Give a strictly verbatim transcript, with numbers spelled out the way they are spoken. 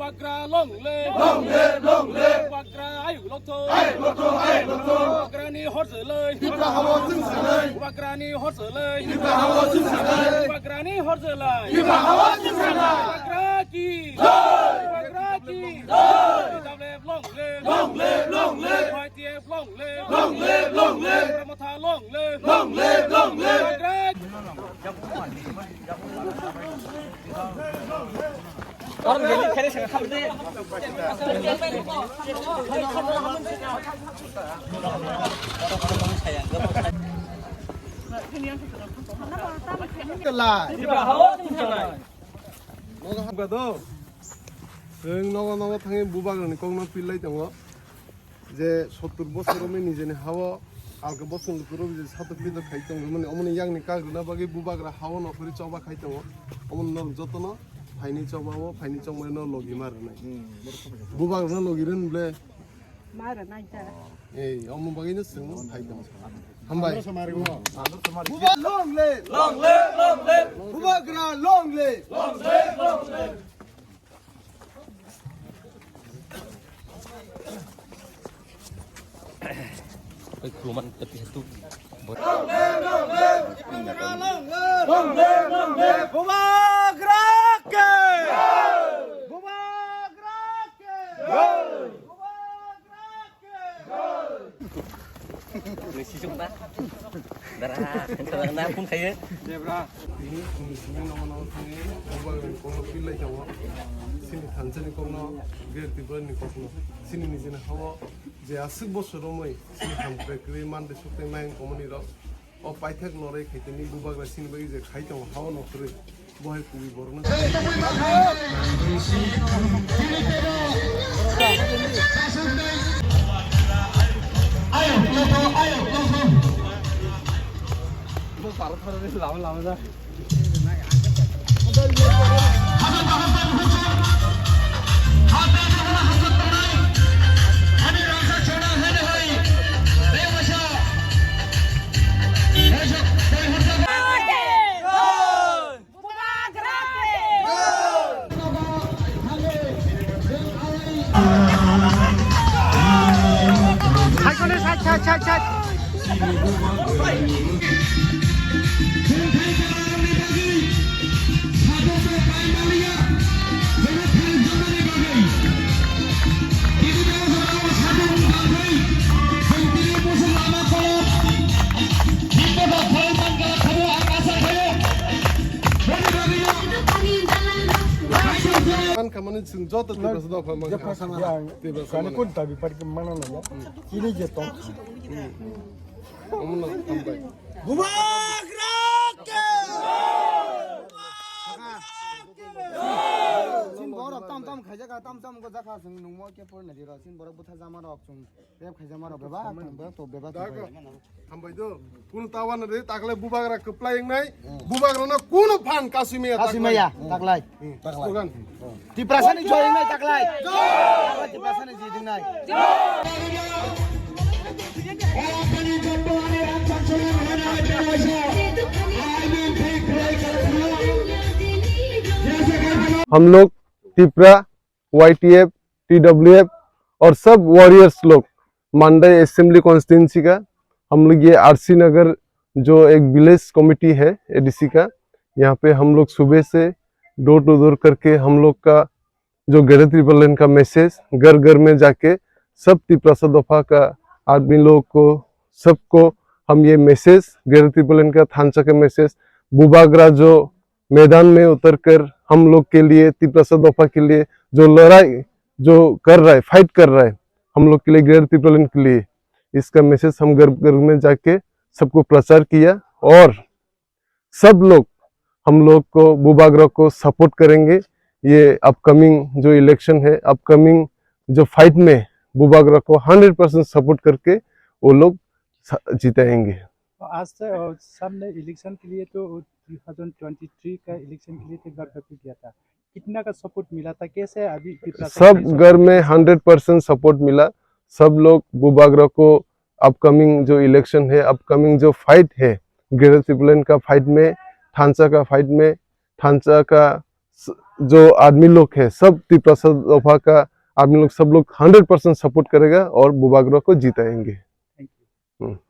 Bubagra long live. Long live, long live. Bubagra ayuk lokthoi. Ayuk lokthoi, ayuk lokthoi. Bubagrani hor jwlai. Tipra hawa chwng sanai. Bubagrani hor jwlai. Tipra hawa chwng sanai. Bubagrani hor jwlai. Tipra hawa chwng sanai. Bubagra ki. Jai. Bubagra ki. Jai. Long live, long live. Long live, long live. Y T F long live. Long live, long live. Tipra Motha long live. Long live, long live. Bubagra. Chwng nogo nogo thangwi bubagrani kokno pillai tongo. Je sottur bosor romwi nijeni hao alka bosong lukurok je satok pitok khai tongmani omoni yakni kagrina bagwi bubagra hao nokhorwi choba khai tongo. Omoni nok jotono phaini choba o phaini chongmani no logi ma rwnai. Bubagrano logi rwn ble. Ma rwnai ta. Ei, omo bagwino chwng khai tongo. Hambai. Bubagra long live. Long live, long live. Bubagra long live. Long live, long live. Oi, kuman tapi satu. Bubagra ke! Bubagra ke! Bubagra ke! Sisuk ta. Dara, na pun khaye. Debra. Tini, tini, tini, nogo, nogo, tini, mobile ni kokno pillai tongo. Sini thansani kokno, Greater Tripura ni kokno. Sini nijeni hao je aswk bosor romwi, sini hamkrai kwrwi mande suknai mayung komoni rok. O paithak lorwi khai tini bubagra sini bagwi je khai tongo, hao nokhorwi. Bohai kubui borokno. An khamani chwng joto Tiprasa dopha mangkha. Tiprasa mangkha. Kani kun tabi parki mana na ya? Ini je tong. Omono hambai. Bubagra ke! Sin borok tam tam khaijaka, tam tam go jaka, chwng nungmo ke porna diro. Sin borok butha jama rok chwng. Rep khaijama rok bebak tong, bebak tong, bebak tong. Hambai do. Kunu tawana de takle bubagra kwplai wngnai. Bubagrano kunu phan kasui maya. Kasui maya taklai. Taklai. Slogan. Tiprasani joy wngnai taklai. Tiprasani jidingnai. हम लोग Tipra YTF, TWF और सब वॉरियर्स लोग मांडई assembly constituency का, हम लोग ये आरसी नगर जो एक विलेज कमेटी है एडीसी का, यहाँ पे हम लोग सुबह से डोर टू डोर करके हम लोग का जो ग्रेटर तिप्रालैंड का मैसेज घर घर में जाके सब तिपरासा दफा का आदमी लोग को, सबको हम ये मैसेज, ग्रेटर तिप्रालैंड का थांचा का मैसेज, बुबाग्रा जो मैदान में उतरकर हम लोग के लिए, तिपरासा दफा के लिए जो लड़ाई जो कर रहा है, फाइट कर रहा है हम लोग के लिए, ग्रेटर तिप्रालैंड के लिए, इसका मैसेज हम घर घर में जाके सबको प्रचार किया और सब लोग हम लोग को, बुबाग्रा को सपोर्ट करेंगे। ये अपकमिंग जो इलेक्शन है, अपकमिंग जो फाइट में बुबाग्रा को हंड्रेड परसेंट सपोर्ट करके वो लोग सा-, जिताएंगे। तो आज से, अ, सामने इलेक्शन के लिए तो टू थाउजेंड ट्वेंटी थ्री का इलेक्शन के लिए तो घर घर पे गया था, कितना का सपोर्ट मिला था, कैसे अभी प्रिपरेशन सब कैसे घर में हंड्रेड परसेंट सपोर्ट मिला। सब लोग बुबाग्रा को अपकमिंग जो इलेक्शन है, अपकमिंग जो फाइट है, ग्रेटर तिप्रालैंड का फाइट में, थांचा का फाइट में, थांचा का स-, जो आदमी लोग है, सब तिप्रसा दोफा का आदमी लोग, सब लोग हंड्रेड परसेंट सपोर्ट करेगा और बुबाग्रो को जिताएंगे। Thank you. Hmm.